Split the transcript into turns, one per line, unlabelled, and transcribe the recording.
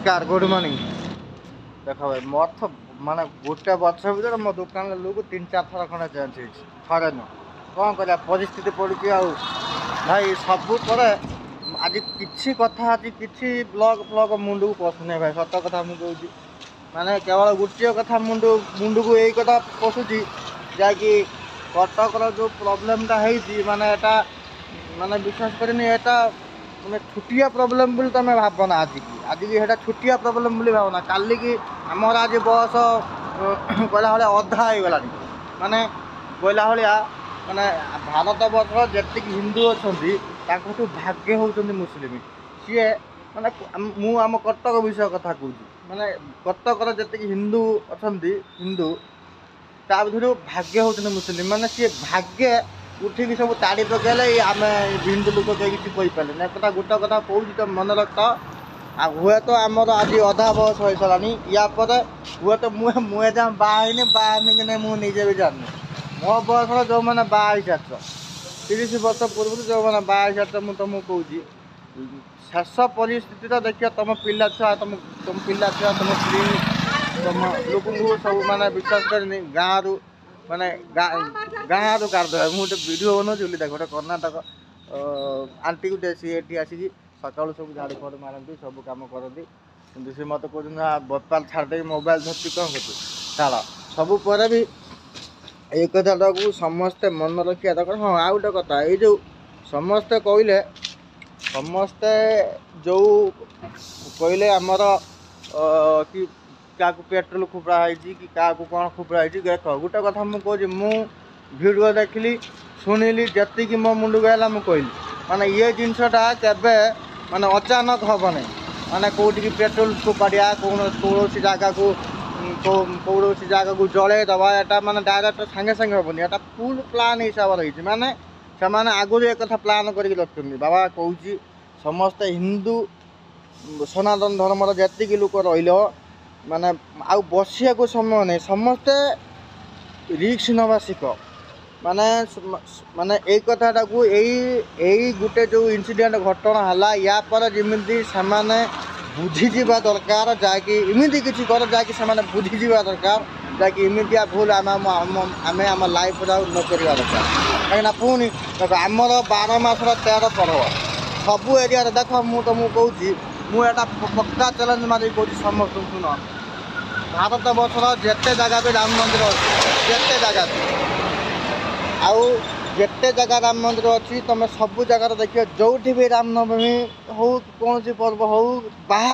ନମସ୍କାର, good morning. ଦେଖ ଭାଇ, ମୋର ତ ମାନେ ଗୋଟେ ବର୍ଷ ଭିତରେ ମୋ ଦୋକାନରେ ଲୋକ ତିନି ଚାରି ଥର ଖଣ୍ଡେ ଚେଞ୍ଜ ହେଇଛି, ଥରେ ନୁହଁ। କ'ଣ କରିବା, ପରିସ୍ଥିତି ପଡ଼ୁଛି। ଆଉ ଭାଇ, ସବୁ ପରେ ଆଜି କିଛି କଥା, ଆଜି କିଛି ବ୍ଲଗ୍ ଫ୍ଲଗ୍ ମୁଣ୍ଡକୁ ପଶୁନି ଭାଇ, ସତ କଥା ମୁଁ କହୁଛି। ମାନେ କେବଳ ଗୋଟିଏ କଥା ମୁଣ୍ଡକୁ ଏଇ କଥା ପଶୁଛି, ଯାହାକି କଟକର ଯେଉଁ ପ୍ରୋବ୍ଲେମଟା ହେଇଛି, ମାନେ ଏଟା ମାନେ ବିଶ୍ୱାସ କରିନି, ଏଟା ମାନେ ଛୋଟିଆ ପ୍ରୋବ୍ଲେମ୍ ବୋଲି ତୁମେ ଭାବନା। ଆଜିକି ସେଇଟା ଛୋଟିଆ ପ୍ରୋବ୍ଲେମ୍ ବୋଲି ଭାବନା। କାଲିକି ଆମର ଆଜି ବୟସ କହିଲା ଭଳିଆ ଅଧା ହେଇଗଲାଣି। ମାନେ କହିଲା ଭଳିଆ ମାନେ ଭାରତ ବର୍ଷର ଯେତିକି ହିନ୍ଦୁ ଅଛନ୍ତି, ତାଙ୍କଠୁ ଭାଗେ ହେଉଛନ୍ତି ମୁସଲିମ। ସିଏ ମାନେ ମୁଁ ଆମ କଟକ ବିଷୟ କଥା କହୁଛି, ମାନେ କଟକର ଯେତିକି ହିନ୍ଦୁ ଅଛନ୍ତି, ହିନ୍ଦୁ ତା ଭିତରୁ ଭାଗେ ହେଉଛନ୍ତି ମୁସଲିମ। ମାନେ ସିଏ ଭାଗେ ଉଠିକି ସବୁ ତାଡ଼ି ପକେଇଲେ, ଆମେ ହିନ୍ଦୁ ଲୋକ କେହି କିଛି କହିପାରିଲେନି। ଏକଥା ଗୋଟେ କଥା କହୁଛି, ତ ମନେ ରଖ। ଆଉ ହୁଏତ ଆମର ଆଜି ଅଧା ବୟସ ହେଇସାରିଲାଣି, ୟା ପରେ ହୁଏତ ମୁଁ ଏଯାଏଁ ବାହା ହେଇନି, ବାହା ହେମି କି ନାହିଁ ମୁଁ ନିଜେ ବି ଜାଣିନି। ମୋ ବୟସର ଯେଉଁମାନେ ବାହା ହେଇସାରିଛ, 30 ବର୍ଷ ପୂର୍ବରୁ ଯେଉଁମାନେ ବାହା ହେଇସାରିଛ, ମୁଁ ତୁମକୁ କହୁଛି, ଶେଷ ପରିସ୍ଥିତିଟା ଦେଖିବ। ତୁମ ପିଲା ଛୁଆ, ତମ ପିଲା ଛୁଆ, ତମ ସ୍ତ୍ରୀ, ତମ ଲୋକଙ୍କୁ ସବୁ ମାନେ ବିଶ୍ୱାସ କରିନି ଗାଁରୁ, ମାନେ ଗାଁରୁ କାଢ଼ିଦେବେ। ମୁଁ ଗୋଟେ ଭିଡ଼ିଓ ବନଉଛି ବୋଲି ଦେଖ, ଗୋଟେ କର୍ଣ୍ଣାଟକ ଆଣ୍ଟି ଗୋଟେ, ସିଏ ଏଠି ଆସିକି ସକାଳୁ ସବୁ ଝାଡ଼ୁ ଫାଡ଼ୁ ମାରନ୍ତି, ସବୁ କାମ କରନ୍ତି। କିନ୍ତୁ ସେ ମୋତେ କହୁଛନ୍ତି, ବେପାର ଛାଡ଼ିଦେଇକି ମୋବାଇଲ ଧରିଛି କ'ଣ କରୁଛୁ? ଛାଡ଼, ସବୁ ପରେ ବି ଏଇ କଥାଟାକୁ ସମସ୍ତେ ମନେ ରଖିବା ଦରକାର। ହଁ, ଆଉ ଗୋଟେ କଥା, ଏଇ ଯେଉଁ ସମସ୍ତେ କହିଲେ, ସମସ୍ତେ ଯେଉଁ କହିଲେ ଆମର କି କାହାକୁ ପେଟ୍ରୋଲ ଫୋପଡ଼ା ହେଇଛି କି କାହାକୁ କ'ଣ ଫୋପଡ଼ା ହେଇଛି, ଦେଖ, ଗୋଟେ କଥା ମୁଁ କହୁଛି। ମୁଁ ଭିଡ଼ିଓ ଦେଖିଲି, ଶୁଣିଲି, ଯେତିକି ମୋ ମୁଣ୍ଡକୁ ହେଲା ମୁଁ କହିଲି। ମାନେ ଇଏ ଜିନିଷଟା କେବେ ମାନେ ଅଚାନକ ହେବ ନାହିଁ। ମାନେ କେଉଁଠିକି ପେଟ୍ରୋଲ ଫୋପାଡ଼ିବା, କୌଣସି ଜାଗାକୁ ଜଳେଇ ଦେବା, ଏଟା ମାନେ ଡାଇରେକ୍ଟ ସାଙ୍ଗେ ସାଙ୍ଗେ ହେବନି। ଏଟା ଫୁଲ୍ ପ୍ଲାନ୍ ହିସାବରେ ହେଇଛି। ମାନେ ସେମାନେ ଆଗରୁ ଏ କଥା ପ୍ଲାନ୍ କରିକି ରଖିଛନ୍ତି। ବାବା କହୁଛି, ସମସ୍ତେ ହିନ୍ଦୁ ସନାତନ ଧର୍ମର ଯେତିକି ଲୋକ ରହିଲ, ମାନେ ଆଉ ବସିବାକୁ ସମୟ ନାହିଁ। ସମସ୍ତେ ରିସ୍କ ନେବା ଶିଖ। ମାନେ ମାନେ ଏଇ କଥାଟାକୁ, ଏଇ ଗୋଟେ ଯେଉଁ ଇନସିଡେଣ୍ଟ ଘଟଣା ହେଲା, ୟା ପରେ ଯେମିତି ସେମାନେ ବୁଝିଯିବା ଦରକାର, ଯାହାକି ଏମିତି କିଛି କର ଯାହାକି ସେମାନେ ବୁଝିଯିବା ଦରକାର, ଯାହାକି ଏମିତିଆ ଭୁଲ ଆମେ ଆମ ଲାଇଫରେ ଆଉ ନ କରିବା ଦରକାର। କାହିଁକିନା ପୁଣି ଦେଖ, ଆମର 12 ମାସର 13 ପର୍ବ ସବୁ ଏରିଆରେ। ଦେଖ, ମୁଁ ତୁମକୁ କହୁଛି, ମୁଁ ଏଇଟା ପକ୍କା ଚ୍ୟାଲେଞ୍ଜ ମାରିକି କହୁଛି ସମସ୍ତଙ୍କୁ, ଶୁଣ, ଭାରତ ବର୍ଷର ଯେତେ ଜାଗା ବି ରାମ ମନ୍ଦିର ଅଛି, ଯେତେ ଜାଗା ବି ଆଉ ଯେତେ ଜାଗା ରାମ ମନ୍ଦିର ଅଛି, ତୁମେ ସବୁ ଜାଗାରେ ଦେଖିବ, ଯେଉଁଠି ବି ରାମନବମୀ ହଉ, କୌଣସି ପର୍ବ ହଉ, ବାହା